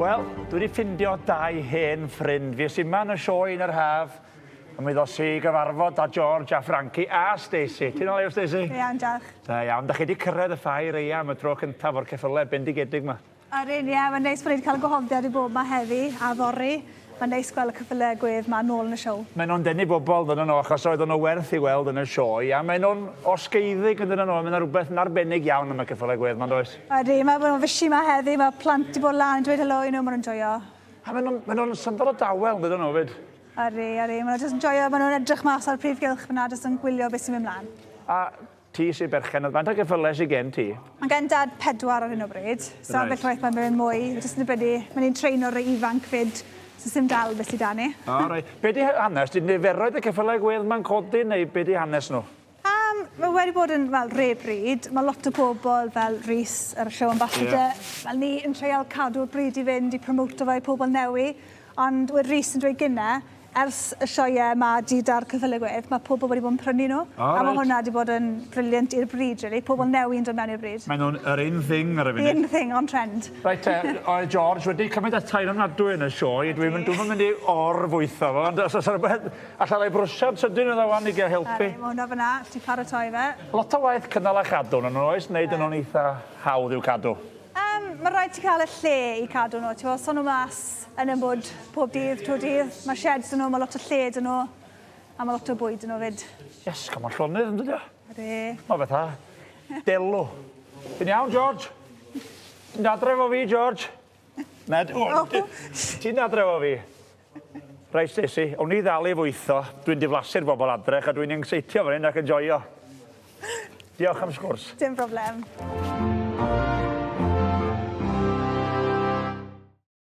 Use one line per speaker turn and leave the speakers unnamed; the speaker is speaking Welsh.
Wel, dwi wedi ffindio dau hen ffrind. Fues i yma yn y sioe yn yr haf, a mi ddos i gyfarfod â George a Frankie a Stacey. Ti'n ôl, Stacey?
Iawn, diolch.
Da iawn. Da chi wedi cyrraedd y ffair eia am y tro cyntaf o'r ceffylau bendigedig yma.
Ydyn, ie, mae'n neis bod ni wedi cael y gwahoddiad i bod yma heddi a fory. Mae'n neis gweld y ceffylau gwedd 'ma nôl yn y siow.
Maen nhw'n denu bobl, dydyn nhw, achos oedden nhw werth i weld yn y sioe, a maen nhw'n osgeiddig yn dydyn nhw, mae yna rhywbeth yn arbennig iawn am y ceffylau gwedd 'ma, does?
Ydy, mae nhw'n fishi 'ma heddi, mae plant 'di bod lan yn dweud helo i nhw, maen nhw'n joio.
A maen nhw'n maen nhw'n syndod o dawel, yn dydyn nhw, 'fyd?
Ydy, ydy, maen nhw jyst yn joio, maen nhw'n edrych mas ar y prif gylch fan'na, jyst yn gwylio beth sy'n mynd mlaen.
A Ti sy berchen, faint o geffylau sy gen ti?
Mae gen dad pedwar ar hyn o bryd, so ambell waith mae'n mynd mwy, jyst yn dibynnu, mae ni'n treino rei ifanc 'fyd, so sim dal beth sy 'da ni.
O reit. Be di hanes, di niferoedd y ceffylau gwedd ma'n codi neu be di hanes nhw?
Um, mae wedi bod yn fel rei bryd, mae lot o bobl fel Rhys, yr show ambassador, yeah. fel ni yn treial cadw'r bryd i fynd i promoto fe i pobl newi, ond wedd Rhys yn dweud gynne, Ers y sioeau 'ma 'di 'da'r cyffyle gwyrdd, ma' pobl wedi bod yn prynu nhw.
O reit.
A ma' hwnna 'di bod yn brilliant i'r bryd rili, pobl newi yn dod mewn i'r bryd.
Maen nhw'n yr in thing ar y funud.
In thing, on trend.
Reit te, oedd George wedi cymryd ata i'n ofnadwy yn y sioe, dwi'm yn dwi'm yn mynd i or-fwytho fo, ond os o's 'na rwbeth alla roi brwsiad sydyn iddo ŵan i gael helpu.
Ydi, ma' hwnna fyn 'na, allu ti paratoi fe.
Lot o waith cynnal a chadw arnyn nhw oes, neu 'dyn nhw'n eitha hawdd i'w cadw?
Yym, ma' raid ti cael y lle i cadw nhw, t'mo' so nhw mas yn y mwd pob dydd trwy'r dydd. Ma' sheds 'da nhw, ma' lot o lle 'da nhw, a ma' lot o bwyd 'da nhw 'fyd.
Iesgob, ma'n llonydd yndydi o?
Ydi.
Ma' fatha delw. Ti'n iawn, George? Ti'n adre efo fi, George? Na, o, ti'n adre efo fi? Reit, Stacey, awn ni ddal i fwytho. Dwi'n diflasu'r bobl adre, a dwi'n encseitio fan hyn ac yn joio. Diolch am sgwrs.
Dim problem.